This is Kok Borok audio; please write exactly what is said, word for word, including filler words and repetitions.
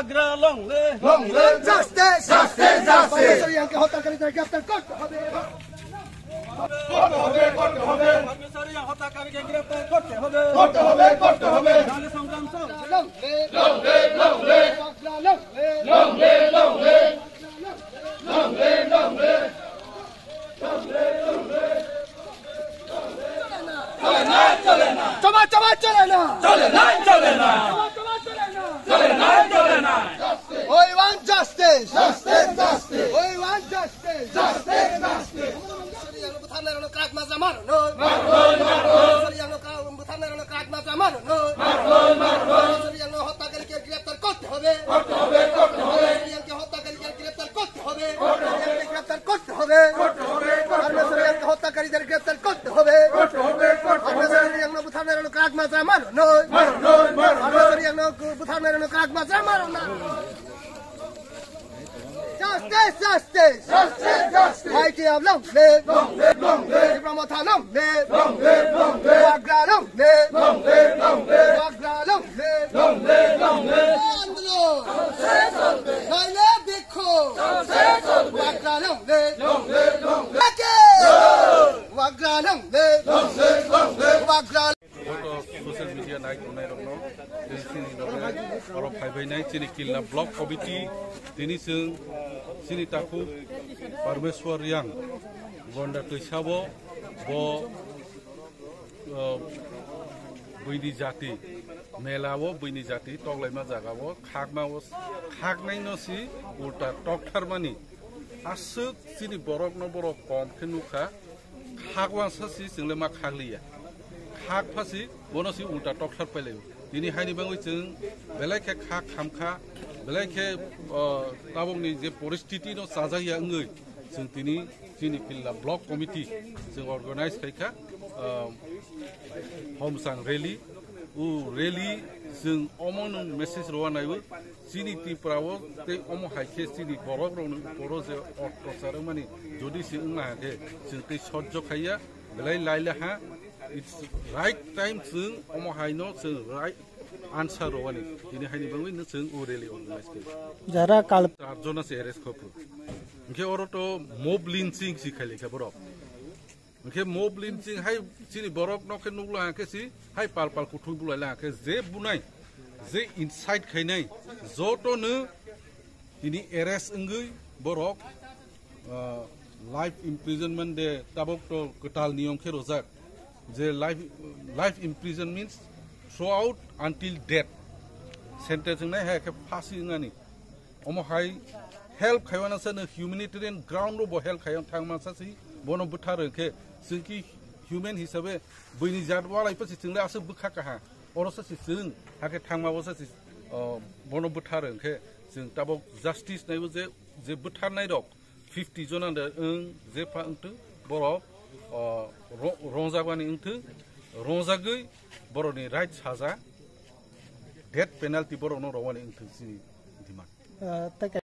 Agra long live! Long live justice! Justice, justice! পরমেশ্বর রিয়াংকে হত্যাকারীদের গ্রেফতার করতে হবে। করতে হবে, করতে হবে। পরমেশ্বর রিয়াং হত্যাকারীকে গ্রেফতার করতে হবে। করতে হবে, করতে হবে। নারী সংগ্রাম চলছে। Long live! Long live, long live! Agra long live! Long live, long live! Long live, long live! চলে না, চলে না। চমা, চমা, চলে না। চলে না, চলে না। চমা, চমা, চলে না। চলে না, চলে না। We want justice. Justice, justice. We want justice. Justice, justice. Buthar nairokno krak majra maro noi. Maro noi, maro noi. Sorry, ang buthar nairokno krak majra maro noi. Maro noi, maro noi. Sorry, ang হত্যাকারীকে গ্রেফতার করতে হবে। করতে হবে, করতে হবে। Sorry, ang হত্যাকারীকে গ্রেফতার করতে হবে। করতে হবে। গ্রেফতার করতে হবে। করতে হবে, করতে হবে। Sorry, ang হত্যাকারীদের গ্রেফতার করতে হবে। করতে হবে, করতে হবে। Sorry, ang buthar nairokno krak majra maro noi. Maro noi, maro noi। Sorry, ang buthar nairokno krak majra maro noi. Justice, justice! Justice, justice! Y T F long live! Long live, long live! Tipra Motha long live! Long live, long live! Wagra long live! Long live, long live! Wagra long live! Long live, long live! আন্দোলন! নাইলে বিক্ষোভ! Wagra long live! Long live, long live! Wagra long live! Long live, long live! Wagra গত social media night tongnai rokno tei chini loge oro phaibainai chini Killa Block Committee tini chwng chini takhuk Parmeshwar Riang Gonda Twisabo bo, uh, buini jati mela o buini jati toklaima jaga o khakma o khaknai no si ulta toktharmani aswk chini borok no borok kom khe nukha. Khak wansa si chwng le ma khak liya. Khak pha si bono si ulta tokthar pailai o. Tini haini bangwi chwng belai khe khak kham kha, belai khe, o, tabukni je poristiti no chajak ya wngwi chwng tini chini Killa Block Committee chwng organize khai kha, o, Homsang rally. O rally chwng omo nwng message rw nai o. Chini Tripura o tei omo hai khe chini borok rok ni upor o je ottachar wngmani jodi se wngna ha khe chwng tei sojjo khaiya belai laila ha. It's right time chwng omo hai no chwng right answer rwani tini haini bangwi no chwng o rally organize khe. Jara kal- Char jona se arrest khopru. Hwnkhe oro to mob lynching si khailai kha borok. Hwnkhe mob lynching hai chini borok no khe nukla hwnkhe si hai pal pal kuthuk bulai la hwnkhe je bunai je incite khainai joto no tini arrest wngwi borok, ah, life imprisonment de tabok to kwtal niyom khe rojak je life, life imprison means throughout until death sentence wngnai hai khe phasi wngnani. Omo hai help khaiwana sa no humanitarian ground ro bo help khaiya thangma sa si bono bwthar hwnkhe chwng ki human hisabe buini jat walai pasi chwng le aswk bwkha kaha oro sa si chwng hakhe thangma bo sa si, o, bono bwthar hwnkhe chwng tabok justice naibo je, je bwtharnai rok fifty jona de wng je pha wngtwng borok, o, ro-, rongjak bani wngtwng rongjagwi borokni right saja death penalty borokno rowani wngtwng chini demand. Ah, tei